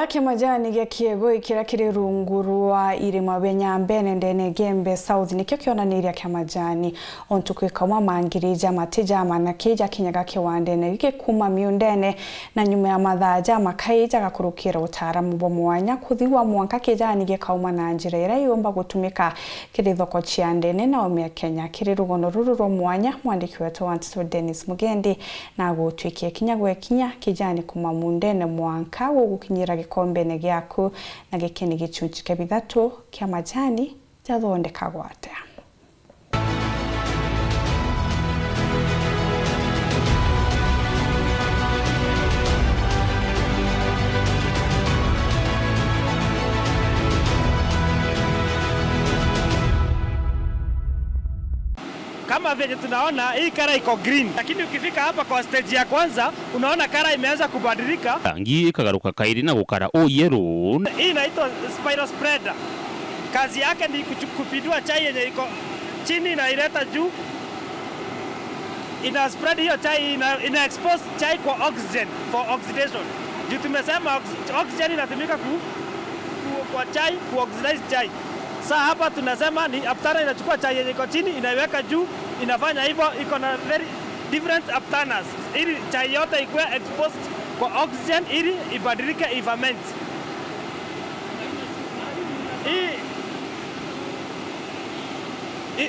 Kia majani gia Kiegoi kiria kiri rungu rwa irima bia Nyambene ndene Gembe South nikio kionaniria kia majani ontu kwikama mangiri jama tijama na kija kinyaga kiwandene giki kuma miundene na nyuma ya mathaa jama kaija gakurukira utaaramu bwa mwanya kuthiwa mwanka kijani gikauma na njira iria yomba gutumika kiri thoko cia ndene na omia Kenya kiri rugono ruru rwa mwanya mwandiki wetu Wantiso Dennis Mugendi na gutwikie kinya gwekinya kijani kuma mundene mwanka gugukinyira gikombene gyaku na giki ni gicunji kia bithatu kia majani jathondekagwo atia. Kama vile tunaona hii kara iko green, lakini ukifika hapa kwa stage ya kwanza unaona kara imeanza kubadilika. Rangi ikagaruka kairi na gukara yellow. Hii inaitwa spiral spreader. Kazi yake ni kupindua chai yenye iko chini na ileta juu. Ina spread hiyo chai, ina expose chai kwa oxygen for oxidation. Juu tumesema oxygen inatumika kwa chai, ku oxidize chai. Sasa hapa tunasema ni upturner inachukua chai yenye iko chini inaiweka juu, inafanya hivyo, iko na very different upturners ili chai yote ikuwe exposed kwa oxygen ili ibadilike iferment.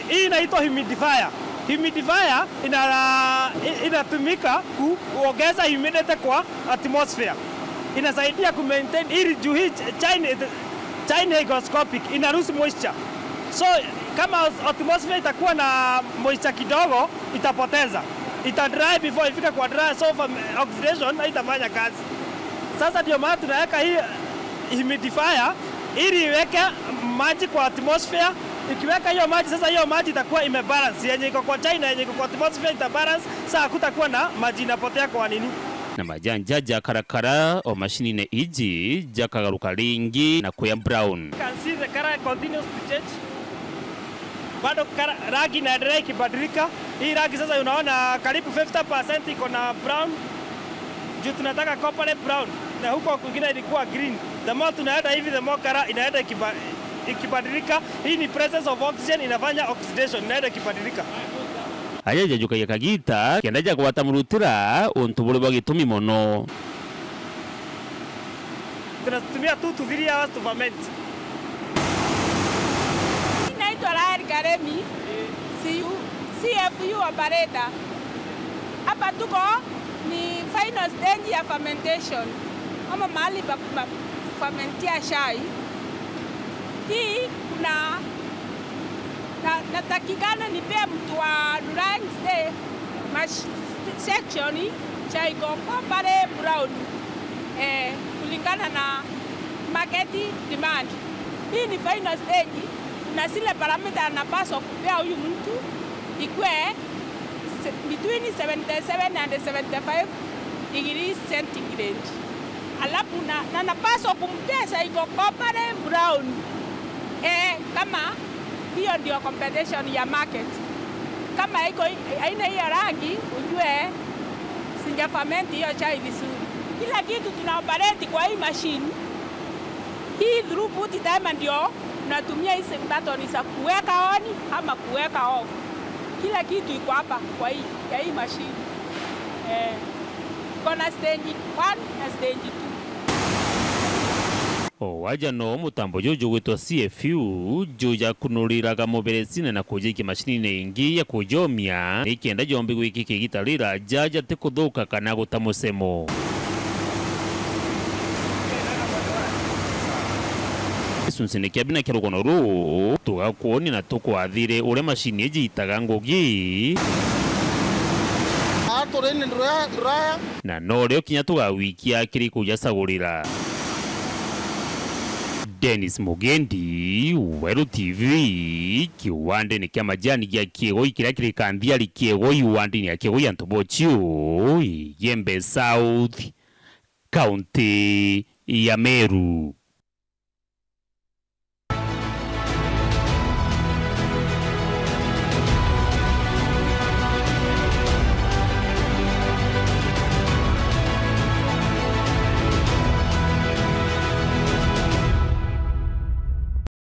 Hii inaitwa humidifier. Humidifier inatumika kuongeza humidity kwa atmosphere. Inasaidia ku maintain ili juu hii chai ni hygroscopic, ina lose moisture. So kama atmosphere itakuwa na moisture kidogo itapoteza. Ita dry before ifika kwa dry, so oxidation haitafanya kazi. Sasa ndio maana tunaweka hii humidifier ili iweke maji kwa atmosphere. Ikiweka hiyo maji sasa, hiyo maji itakuwa imebalance, yenye iko kwa chai na yenye iko kwa atmosphere itabalance. Sasa hakutakuwa na maji inapotea kwa nini. Na majanja jakarakara o mashinine iji jakagaruka ringi na kuya brown. You can see the color continues to change. Bado rangi inaendelea ikibadilika. Hii rangi sasa unaona karibu 50% iko na brown. Juu tunataka copper brown na huko kwingine ilikuwa green. The more tunaenda hivi the more color inaenda ikibadilika. Hii ni presence of oxygen inafanya oxidation, inaenda ikibadilika. Aja juka ya kagita kiendaja gwata murutira untu buri bwa gitumi mono. Tunatumia 2 to 3 hours to ferment. Naitwa Laheri Karemi, CFU operator. Hapa tuko ni final stage ya fermentation. Ama mahali pa fermentia chai. Hii kuna natakikana nipea mtu wa drying section chai iko pale brown kulingana na market demand. Hii ni final stage na zile parameter anapaswa kupea huyu mtu ikue between 77 and 75 degrees centigrade. Alafu na napaswa kumpea chai iko pale brown kama hiyo ndio competition ya market. Kama iko haina hiyo rangi ujue sinja ferment hiyo chai vizuri. Kila kitu tuna operate kwa hii machine. Hii throughput time ndio tunatumia hizi button za kuweka on ama kuweka off. Kila kitu iko hapa kwa hii ya hii machine. Kuna stage 1 na stage 2. Waja no mutambo jojo gwitwa CFU joja kunuriraga muberesine na kujiki mashinine ingi ya kujomia ikienda jombi gwiki kigitarira jaja tikuthuka kana gutamusemo. Sunsene kia bina kirugono ru tugakuoni na tukwathire uria mashini ejitaga ngugi na norio kinya tugawikia kiri kujacagurira. Dennis Mugendi, Weru TV, kiwande ni kia majani gia Kiegoi kiria kiri kanthiari Kiegoi wandini ya Kiegoi Antobochiu, Gembe South, County ya Meru.